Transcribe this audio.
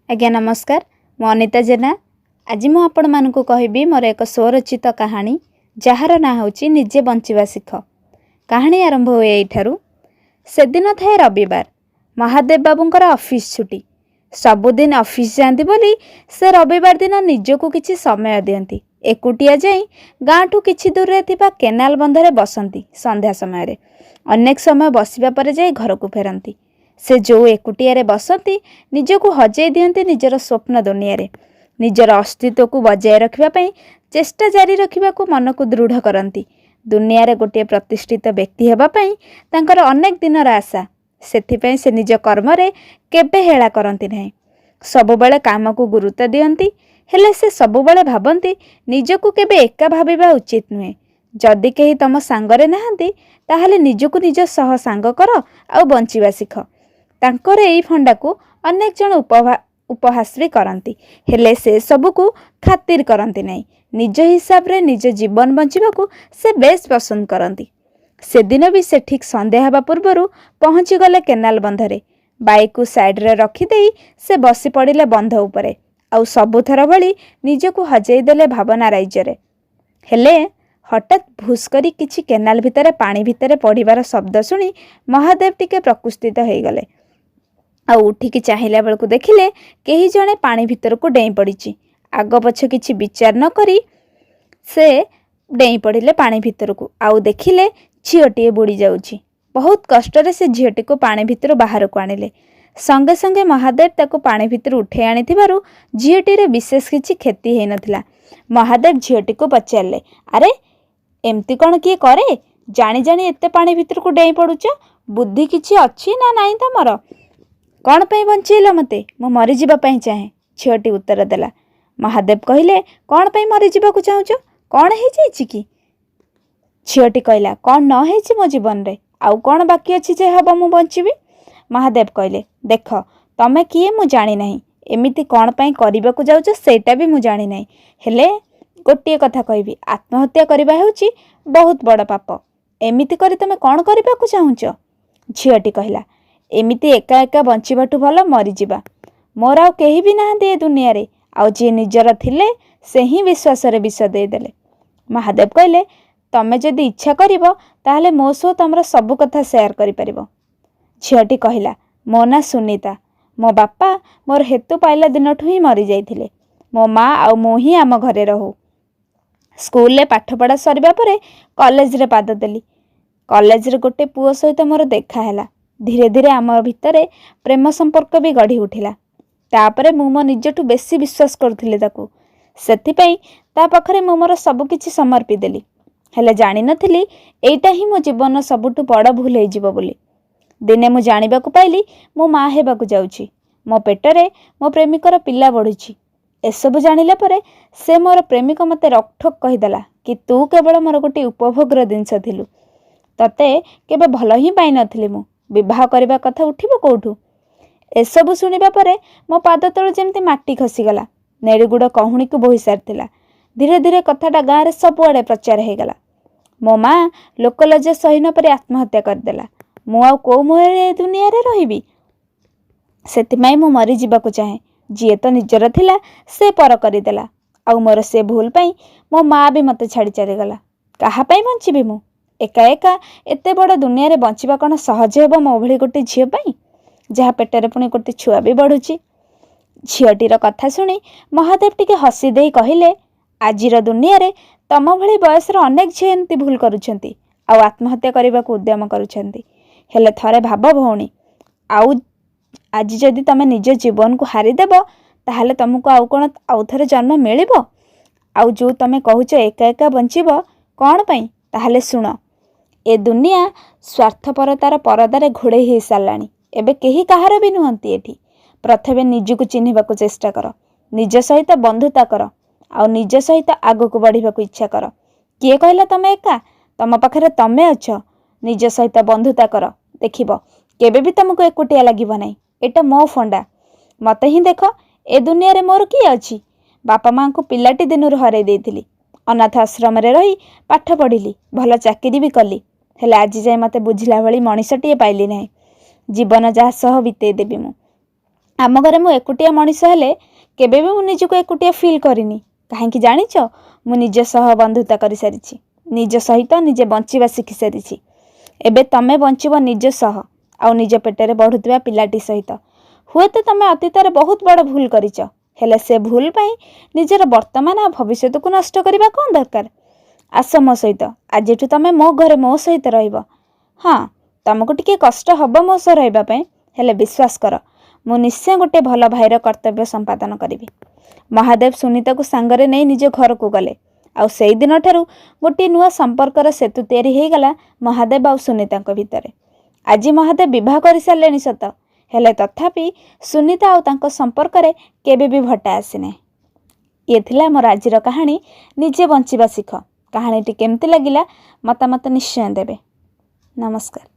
ଆଜ୍ଞା ନମସ୍କାର, ମୁଁ ଅନିତା ଜେନା। ଆଜି ମୁଁ ଆପଣମାନଙ୍କୁ କହିବି ମୋର ଏକ ସ୍ୱରଚିତ କାହାଣୀ, ଯାହାର ନାଁ ହେଉଛି ନିଜେ ବଞ୍ଚିବା ଶିଖ। କାହାଣୀ ଆରମ୍ଭ ହୁଏ ଏଇଠାରୁ। ସେଦିନ ଥାଏ ରବିବାର। ମହାଦେବ ବାବୁଙ୍କର ଅଫିସ୍ ଛୁଟି। ସବୁଦିନ ଅଫିସ୍ ଯାଆନ୍ତି ବୋଲି ସେ ରବିବାର ଦିନ ନିଜକୁ କିଛି ସମୟ ଦିଅନ୍ତି। ଏକୁଟିଆ ଯାଇ ଗାଁଠୁ କିଛି ଦୂରରେ ଥିବା କେନାଲ ବନ୍ଧରେ ବସନ୍ତି ସନ୍ଧ୍ୟା ସମୟରେ। ଅନେକ ସମୟ ବସିବା ପରେ ଯାଇ ଘରକୁ ଫେରନ୍ତି। ସେ ଯେଉଁ ଏକୁଟିଆରେ ବସନ୍ତି, ନିଜକୁ ହଜେଇ ଦିଅନ୍ତି ନିଜର ସ୍ୱପ୍ନ ଦୁନିଆରେ। ନିଜର ଅସ୍ତିତ୍ୱକୁ ବଜାୟ ରଖିବା ପାଇଁ ଚେଷ୍ଟା ଜାରି ରଖିବାକୁ ମନକୁ ଦୃଢ଼ କରନ୍ତି। ଦୁନିଆରେ ଗୋଟିଏ ପ୍ରତିଷ୍ଠିତ ବ୍ୟକ୍ତି ହେବା ପାଇଁ ତାଙ୍କର ଅନେକ ଦିନର ଆଶା। ସେଥିପାଇଁ ସେ ନିଜ କର୍ମରେ କେବେ ହେଳା କରନ୍ତି ନାହିଁ। ସବୁବେଳେ କାମକୁ ଗୁରୁତ୍ୱ ଦିଅନ୍ତି। ହେଲେ ସେ ସବୁବେଳେ ଭାବନ୍ତି, ନିଜକୁ କେବେ ଏକା ଭାବିବା ଉଚିତ ନୁହେଁ। ଯଦି କେହି ତମ ସାଙ୍ଗରେ ନାହାନ୍ତି, ତାହେଲେ ନିଜକୁ ନିଜ ସହ ସାଙ୍ଗ କର ଆଉ ବଞ୍ଚିବା ଶିଖ। ତାଙ୍କର ଏଇ ଫଣ୍ଡାକୁ ଅନେକ ଜଣ ଉପହାସ ବି କରନ୍ତି। ହେଲେ ସେ ସବୁକୁ ଖାତିର କରନ୍ତି ନାହିଁ। ନିଜ ହିସାବରେ ନିଜ ଜୀବନ ବଞ୍ଚିବାକୁ ସେ ବେଶ ପସନ୍ଦ କରନ୍ତି। ସେଦିନ ବି ସେ ଠିକ୍ ସନ୍ଧ୍ୟା ହେବା ପୂର୍ବରୁ ପହଞ୍ଚିଗଲେ କେନାଲ ବନ୍ଧରେ। ବାଇକ୍କୁ ସାଇଡ଼ରେ ରଖିଦେଇ ସେ ବସି ପଡ଼ିଲେ ବନ୍ଧ ଉପରେ ଆଉ ସବୁଥର ଭଳି ନିଜକୁ ହଜେଇ ଦେଲେ ଭାବନା ରାଇଜରେ। ହେଲେ ହଠାତ୍ ଭୁସ୍ କରି କିଛି କେନାଲ ଭିତରେ ପାଣି ଭିତରେ ପଡ଼ିବାର ଶବ୍ଦ ଶୁଣି ମହାଦେବ ଟିକେ ପ୍ରକୃତିସ୍ଥ ହେଇଗଲେ। ଆଉ ଉଠିକି ଚାହିଁଲା ବେଳକୁ ଦେଖିଲେ, କେହି ଜଣେ ପାଣି ଭିତରକୁ ଡେଇଁ ପଡ଼ିଛି। ଆଗ ପଛ କିଛି ବିଚାର ନ କରି ସେ ଡେଇଁ ପଡ଼ିଲେ ପାଣି ଭିତରକୁ ଆଉ ଦେଖିଲେ, ଝିଅଟିଏ ବୁଡ଼ି ଯାଉଛି। ବହୁତ କଷ୍ଟରେ ସେ ଝିଅଟିକୁ ପାଣି ଭିତରୁ ବାହାରକୁ ଆଣିଲେ। ସଙ୍ଗେ ସଙ୍ଗେ ମହାଦେବ ତାକୁ ପାଣି ଭିତରୁ ଉଠେଇ ଆଣିଥିବାରୁ ଝିଅଟିର ବିଶେଷ କିଛି କ୍ଷତି ହେଇନଥିଲା। ମହାଦେବ ଝିଅଟିକୁ ପଚାରିଲେ, "ଆରେ, ଏମିତି କ'ଣ କିଏ କରେ? ଜାଣି ଜାଣି ଏତେ ପାଣି ଭିତରକୁ ଡେଇଁ ପଡ଼ୁଛ? ବୁଦ୍ଧି କିଛି ଅଛି ନା ନାହିଁ ତମର? କ'ଣ ପାଇଁ ବଞ୍ଚେଇଲ ମୋତେ?" "ମୁଁ ମରିଯିବା ପାଇଁ ଚାହେଁ," ଝିଅଟି ଉତ୍ତର ଦେଲା। ମହାଦେବ କହିଲେ, "କ'ଣ ପାଇଁ ମରିଯିବାକୁ ଚାହୁଁଛ? କ'ଣ ହେଇଯାଇଛି କି?" ଝିଅଟି କହିଲା, "କ'ଣ ନ ହେଇଛି ମୋ ଜୀବନରେ? ଆଉ କ'ଣ ବାକି ଅଛି ଯେ ହେବ ମୁଁ ବଞ୍ଚିବି?" ମହାଦେବ କହିଲେ, "ଦେଖ, ତମେ କିଏ ମୁଁ ଜାଣିନାହିଁ। ଏମିତି କ'ଣ ପାଇଁ କରିବାକୁ ଯାଉଛ, ସେଇଟା ବି ମୁଁ ଜାଣିନାହିଁ। ହେଲେ ଗୋଟିଏ କଥା କହିବି, ଆତ୍ମହତ୍ୟା କରିବା ହେଉଛି ବହୁତ ବଡ଼ ପାପ। ଏମିତି କରି ତମେ କ'ଣ କରିବାକୁ ଚାହୁଁଛ?" ଝିଅଟି କହିଲା, "ଏମିତି ଏକା ଏକା ବଞ୍ଚିବାଠୁ ଭଲ ମରିଯିବା। ମୋର ଆଉ କେହି ବି ନାହାନ୍ତି ଏ ଦୁନିଆରେ। ଆଉ ଯିଏ ନିଜର ଥିଲେ, ସେ ହିଁ ବିଶ୍ୱାସରେ ବିଷ ଦେଇଦେଲେ।" ମହାଦେବ କହିଲେ, "ତମେ ଯଦି ଇଚ୍ଛା କରିବ, ତାହେଲେ ମୋ ସହ ତମର ସବୁ କଥା ସେୟାର କରିପାରିବ।" ଝିଅଟି କହିଲା, "ମୋ ନାଁ ସୁନିତା। ମୋ ବାପା ମୋର ହେତୁ ପାଇଲା ଦିନଠୁ ହିଁ ମରିଯାଇଥିଲେ। ମୋ ମା ଆଉ ମୁଁ ହିଁ ଆମ ଘରେ ରହୁ। ସ୍କୁଲରେ ପାଠପଢ଼ା ସରିବା ପରେ କଲେଜରେ ପାଦ ଦେଲି। କଲେଜରେ ଗୋଟେ ପୁଅ ସହିତ ମୋର ଦେଖା ହେଲା। ଧୀରେ ଧୀରେ ଆମ ଭିତରେ ପ୍ରେମ ସମ୍ପର୍କ ବି ଗଢ଼ି ଉଠିଲା। ତାପରେ ମୁଁ ମୋ ନିଜଠୁ ବେଶୀ ବିଶ୍ୱାସ କରୁଥିଲି ତାକୁ। ସେଥିପାଇଁ ତା ପାଖରେ ମୁଁ ମୋର ସବୁକିଛି ସମର୍ପି ଦେଲି। ହେଲେ ଜାଣିନଥିଲି, ଏଇଟା ହିଁ ମୋ ଜୀବନର ସବୁଠୁ ବଡ଼ ଭୁଲ ହେଇଯିବ ବୋଲି। ଦିନେ ମୁଁ ଜାଣିବାକୁ ପାଇଲି, ମୁଁ ମା ହେବାକୁ ଯାଉଛି। ମୋ ପେଟରେ ମୋ ପ୍ରେମିକର ପିଲା ବଢ଼ୁଛି। ଏସବୁ ଜାଣିଲା ପରେ ସେ ମୋର ପ୍ରେମିକ ମୋତେ ରୋକଠୋକ୍ କହିଦେଲା କି ତୁ କେବଳ ମୋର ଗୋଟିଏ ଉପଭୋଗର ଜିନିଷ ଥିଲୁ। ତତେ କେବେ ଭଲ ହିଁ ପାଇନଥିଲି ମୁଁ। ବିବାହ କରିବା କଥା ଉଠିବ କେଉଁଠୁ? ଏସବୁ ଶୁଣିବା ପରେ ମୋ ପାଦ ତଳୁ ଯେମିତି ମାଟି ଖସିଗଲା। ନେଡ଼ିଗୁଡ଼ କହୁଣିକୁ ବୋହି ସାରିଥିଲା। ଧୀରେ ଧୀରେ କଥାଟା ଗାଁରେ ସବୁଆଡ଼େ ପ୍ରଚାର ହେଇଗଲା। ମୋ ମା ଲୋକଲଜ୍ଜା ସହି ନପାରି ଆତ୍ମହତ୍ୟା କରିଦେଲା। ମୁଁ ଆଉ କେଉଁ ମୁହଁରେ ଏ ଦୁନିଆରେ ରହିବି? ସେଥିପାଇଁ ମୁଁ ମରିଯିବାକୁ ଚାହେଁ। ଯିଏ ତ ନିଜର ଥିଲା, ସେ ପର କରିଦେଲା। ଆଉ ମୋର ସେ ଭୁଲ ପାଇଁ ମୋ ମା ବି ମୋତେ ଛାଡ଼ି ଚାଲିଗଲା। କାହା ପାଇଁ ବଞ୍ଚିବି ମୁଁ? ଏକା ଏକା ଏତେ ବଡ଼ ଦୁନିଆରେ ବଞ୍ଚିବା କ'ଣ ସହଜ ହେବ ମୋ ଭଳି ଗୋଟେ ଝିଅ ପାଇଁ, ଯାହା ପେଟରେ ପୁଣି ଗୋଟେ ଛୁଆ ବି ବଢ଼ୁଛି?" ଝିଅଟିର କଥା ଶୁଣି ମହାଦେବ ଟିକେ ହସି ଦେଇ କହିଲେ, "ଆଜିର ଦୁନିଆରେ ତମ ଭଳି ବୟସର ଅନେକ ଝିଅ ଏମିତି ଭୁଲ କରୁଛନ୍ତି ଆଉ ଆତ୍ମହତ୍ୟା କରିବାକୁ ଉଦ୍ୟମ କରୁଛନ୍ତି। ହେଲେ ଥରେ ଭାବ ଭଉଣୀ, ଆଉ ଆଜି ଯଦି ତମେ ନିଜ ଜୀବନକୁ ହାରିଦେବ, ତାହେଲେ ତମକୁ ଆଉ କ'ଣ ଆଉ ଥରେ ଜନ୍ମ ମିଳିବ? ଆଉ ଯେଉଁ ତମେ କହୁଛ ଏକା ଏକା ବଞ୍ଚିବ କ'ଣ ପାଇଁ, ତାହେଲେ ଶୁଣ, ଏ ଦୁନିଆ ସ୍ୱାର୍ଥପରତାର ପରଦାରେ ଘୋଡ଼େଇ ହେଇସାରିଲାଣି। ଏବେ କେହି କାହାର ବି ନୁହନ୍ତି ଏଠି। ପ୍ରଥମେ ନିଜକୁ ଚିହ୍ନିବାକୁ ଚେଷ୍ଟା କର। ନିଜ ସହିତ ବନ୍ଧୁତା କର ଆଉ ନିଜ ସହିତ ଆଗକୁ ବଢ଼ିବାକୁ ଇଚ୍ଛା କର। କିଏ କହିଲା ତମେ ଏକା? ତମ ପାଖରେ ତମେ ଅଛ। ନିଜ ସହିତ ବନ୍ଧୁତା କର, ଦେଖିବ କେବେ ବି ତମକୁ ଏକୁଟିଆ ଲାଗିବ ନାହିଁ। ଏଇଟା ମୋ ଫଣ୍ଡା। ମତେ ହିଁ ଦେଖ, ଏ ଦୁନିଆରେ ମୋର କିଏ ଅଛି? ବାପା ମାଆଙ୍କୁ ପିଲାଟି ଦିନରୁ ହରାଇ ଦେଇଥିଲି। ଅନାଥ ଆଶ୍ରମରେ ରହି ପାଠ ପଢ଼ିଲି, ଭଲ ଚାକିରି ବି କଲି। ହେଲେ ଆଜି ଯାଏ ମୋତେ ବୁଝିଲା ଭଳି ମଣିଷଟିଏ ପାଇଲି ନାହିଁ, ଜୀବନ ଯାହା ସହ ବିତେଇ ଦେବି ମୁଁ। ଆମ ଘରେ ମୁଁ ଏକୁଟିଆ ମଣିଷ, ହେଲେ କେବେ ବି ମୁଁ ନିଜକୁ ଏକୁଟିଆ ଫିଲ୍ କରିନି। କାହିଁକି ଜାଣିଛ? ମୁଁ ନିଜ ସହ ବନ୍ଧୁତା କରିସାରିଛି, ନିଜ ସହିତ ନିଜେ ବଞ୍ଚିବା ଶିଖି ସାରିଛି। ଏବେ ତମେ ବଞ୍ଚିବ ନିଜ ସହ ଆଉ ନିଜ ପେଟରେ ବଢ଼ୁଥିବା ପିଲାଟି ସହିତ। ହୁଏତ ତମେ ଅତୀତରେ ବହୁତ ବଡ଼ ଭୁଲ କରିଛ, ହେଲେ ସେ ଭୁଲ ପାଇଁ ନିଜର ବର୍ତ୍ତମାନ ଆଉ ଭବିଷ୍ୟତକୁ ନଷ୍ଟ କରିବା କ'ଣ ଦରକାର? ଆସ ମୋ ସହିତ, ଆଜିଠୁ ତମେ ମୋ ଘରେ ମୋ ସହିତ ରହିବ। ହଁ, ତମକୁ ଟିକେ କଷ୍ଟ ହେବ ମୋ ସହ ରହିବା ପାଇଁ, ହେଲେ ବିଶ୍ୱାସ କର, ମୁଁ ନିଶ୍ଚୟ ଗୋଟେ ଭଲ ଭାଇର କର୍ତ୍ତବ୍ୟ ସମ୍ପାଦନ କରିବି। ମହାଦେବ ସୁନୀତାକୁ ସାଙ୍ଗରେ ନେଇ ନିଜ ଘରକୁ ଗଲେ ଆଉ ସେଇ ଦିନଠାରୁ ଗୋଟିଏ ନୂଆ ସମ୍ପର୍କର ସେତୁ ତିଆରି ହେଇଗଲା ମହାଦେବ ଆଉ ସୁନୀତାଙ୍କ ଭିତରେ। ଆଜି ମହାଦେବ ବିବାହ କରିସାରିଲେଣି ସତ, ହେଲେ ତଥାପି ସୁନୀତା ଆଉ ତାଙ୍କ ସମ୍ପର୍କରେ କେବେ ବି ଭଟ୍ଟା ଆସିନାହିଁ। ଇଏ ଥିଲା ମୋର ଆଜିର କାହାଣୀ, ନିଜେ ବଞ୍ଚିବା ଶିଖ। କାହାଣୀଟି କେମିତି ଲାଗିଲା, ମତାମତ ନିଶ୍ଚୟ ଦେବେ। ନମସ୍କାର।